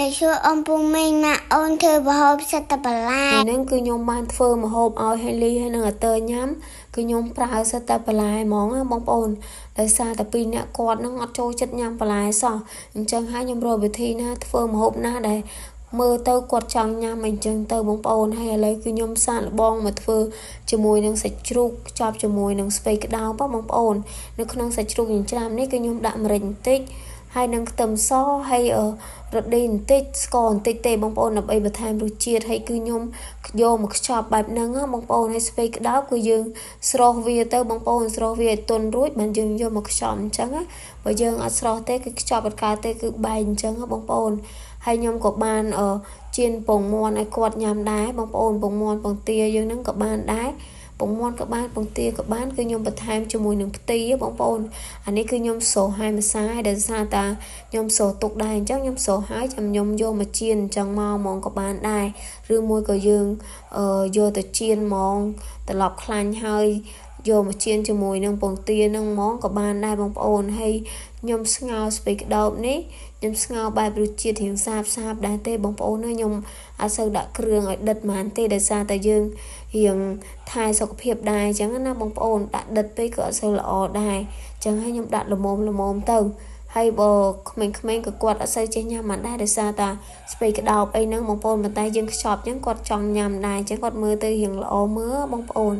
លេសួរអ៊ំពូមីងម៉ាក់អូនធ្វើម្ហូបសិតតែបន្លែ ថ្ងៃហ្នឹងគឺខ្ញុំបានធ្វើម្ហូបឲ្យហេលីហើយនិងអាទ័រញ៉ាំគឺខ្ញុំប្រើសិតតែបន្លែហ្មងណាបងប្អូនដោយសារតែពីរអ្នកគាត់ហ្នឹងអត់ចូលចិត្តញ៉ាំបន្លែសោះអញ្ចឹងហើយខ្ញុំរកវិធីណាធ្វើម្ហូបណាដែលមើលទៅគាត់ចង់ញ៉ាំអញ្ចឹងទៅបងប្អូនហើយឥឡូវគឺខ្ញុំសាកល្បងមកធ្វើជាមួយនឹងសាច់ជ្រូកខ្ចប់ជាមួយនឹងស្ពៃក្តោបបងប្អូននៅក្នុងសាច់ជ្រូកចិញ្ច្រាំនេះគឺខ្ញុំដាក់ម្រេចបន្តិចហើយនឹងខ្ទឹមសហើយរឌីបន្តិចស្ករបន្តិចទេបងប្អូនដើម្បីបន្ថែមរសជាតិហើយគឺខ្ញុំយកមកខ្ចប់បែបហ្នឹងបងប្អូនហើយស្ពៃក្តោបគឺយើងស្រុះវាទៅបងប្អូនស្រុះវាឲ្យទន់រួចបានយើងយកមកខ្ចប់អញ្ចឹងណាបើយើងអត់ស្រុះទេគឺខ្ចប់អត់កើតទេគឺបែកអញ្ចឹងបងប្អូនហើយខ្ញុំក៏បានចៀនពងមាន់ឲ្យគាត់ញ៉ាំដែរបងប្អូនពងមាន់ពងទាយើងហ្នឹងក៏បានដែរពងមាន់ក៏បានពងទាក៏បានគឺខ្ញុំបន្ថែមជាមួយនឹងផ្ទីបងប្អូនអានេះគឺខ្ញុំស្រុះហើយម្សៅដោយសារតាខ្ញុំស្រុះទុកដែរអញ្ចឹងខ្ញុំស្រុះហើយចាំខ្ញុំយកមកចៀនអញ្ចឹងមកហ្មងក៏បានដែរឬមួយក៏យើងយកទៅចៀនហ្មងត្រឡប់ខ្លាញ់ហើយយកមកចៀនជាមួយនឹងពងទានឹងហ្មងក៏បានដែរបងប្អូនហើយខ្ញុំស្ងោរស្ពៃក្តោបនេះខ្ញុំស្ងោរបែបរសជាតិរៀងសាបសាបដែរទេបងប្អូនណាខ្ញុំអត់សូវដាក់គ្រឿងឲ្យដិតហ្មងទេដោយសារតែយើងរៀងថែសុខភាពដែរអញ្ចឹងណាបងប្អូនដាក់ដិតពេកក៏អត់សូវល្អដែរអញ្ចឹងហើយខ្ញុំដាក់ល្មមល្មមទៅហើយបើក្មេងៗក៏គាត់អត់សូវចេះញ៉ាំបានដែរដោយសារតាស្ពៃក្តោបអីហ្នឹងបងប្អូនប៉ុន្តែយើងខ្ចប់អញ្ចឹងគាត់ចង់ញ៉ាំដែរអញ្ចឹងគាត់មើលទៅរៀងល្អមើលបងប្អូន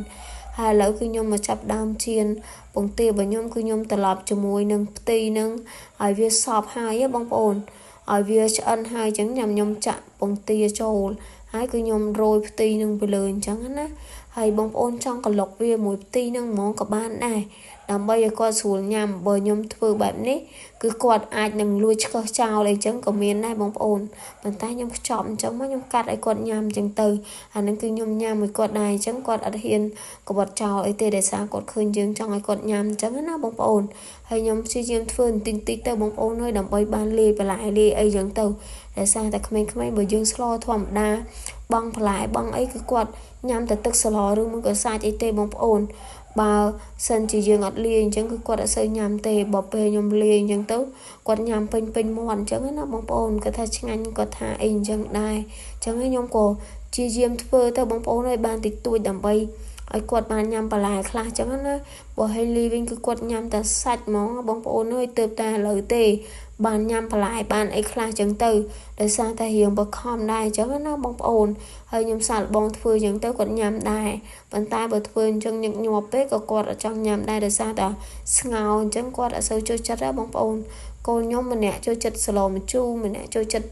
ហើយឥឡូវគឺខ្ញុំមកចាប់ដើមចៀនពងទារបស់ខ្ញុំគឺខ្ញុំត្រឡប់ជាមួយនឹងផ្ទីនឹងឲ្យវាសព្វហើយបងប្អូនឲ្យវាឆ្អិនហើយអញ្ចឹងញ៉ាំខ្ញុំចាក់ពងទាចូលហើយគឺខ្ញុំរោយផ្ទីនឹងទៅលើអញ្ចឹងណាហើយបងប្អូនចង់ក្លុកវាមួយផ្ទីនឹងហ្មងក៏បានដែរដើម្បីឲ្យគាត់ស្រួលញ៉ាំបើខ្ញុំធ្វើបែបនេះគឺគាត់អាចនឹងលួចឆ្កឹះចោលអីចឹងក៏មានដែរបងប្អូនប៉ុន្តែខ្ញុំខ្ចប់អញ្ចឹងមកខ្ញុំកាត់ឲ្យគាត់ញ៉ាំអញ្ចឹងទៅអានឹងគឺខ្ញុំញ៉ាំឲ្យគាត់ដែរអញ្ចឹងគាត់អត់ហ៊ានក្បត់ចោលអីទេដោយសារគាត់ឃើញយើងចង់ឲ្យគាត់ញ៉ាំអញ្ចឹងណាបងប្អូនហើយខ្ញុំព្យាយាមធ្វើបន្តិចតិចទៅបងប្អូនហើយដើម្បីបានលាយបន្លែលាយអីចឹងទៅដោយសារតែក្មេងៗបើយើងស្លធម្មតាបងបន្លែបងអីគឺគាត់ញ៉ាំតែទឹកស្លឬមួយក៏សាច់អីទេបងប្អូនបើសិនជាយើងអត់លាយអញ្ចឹងគឺគាត់អត់សូវញ៉ាំទេបើពេលខ្ញុំលាយអញ្ចឹងទៅគាត់ញ៉ាំពេញពេញមាត់អញ្ចឹងណាបងប្អូនគាត់ថាឆ្ងាញ់គាត់ថាអីអញ្ចឹងដែរអញ្ចឹងខ្ញុំក៏ព្យាយាមធ្វើទៅបងប្អូនឲ្យបានតិចតួចដើម្បីឲ្យគាត់បានញ៉ាំបន្លែខ្លះអញ្ចឹងណាបើហេលីវិញគឺគាត់ញ៉ាំតែសាច់ហ្មងបងប្អូនអើយទៅតែឥឡូវទេបានញ៉ាំបន្លែបានអីខ្លះអញ្ចឹងទៅដោយសារតែរៀងបខំដែរអញ្ចឹងណាបងប្អូនហើយខ្ញុំសាកល្បងធ្វើអញ្ចឹងទៅគាត់ញ៉ាំដែរប៉ុន្តែបើធ្វើអញ្ចឹងញឹកញាប់ពេកក៏គាត់អត់ចង់ញ៉ាំដែរដោយសារតែស្ងោរអញ្ចឹងគាត់អត់សូវចូលចិត្តដែរបងប្អូនកូនខ្ញុំម្នាក់ចូលចិត្តស្លម្ជូរម្នាក់ចូលចិត្ត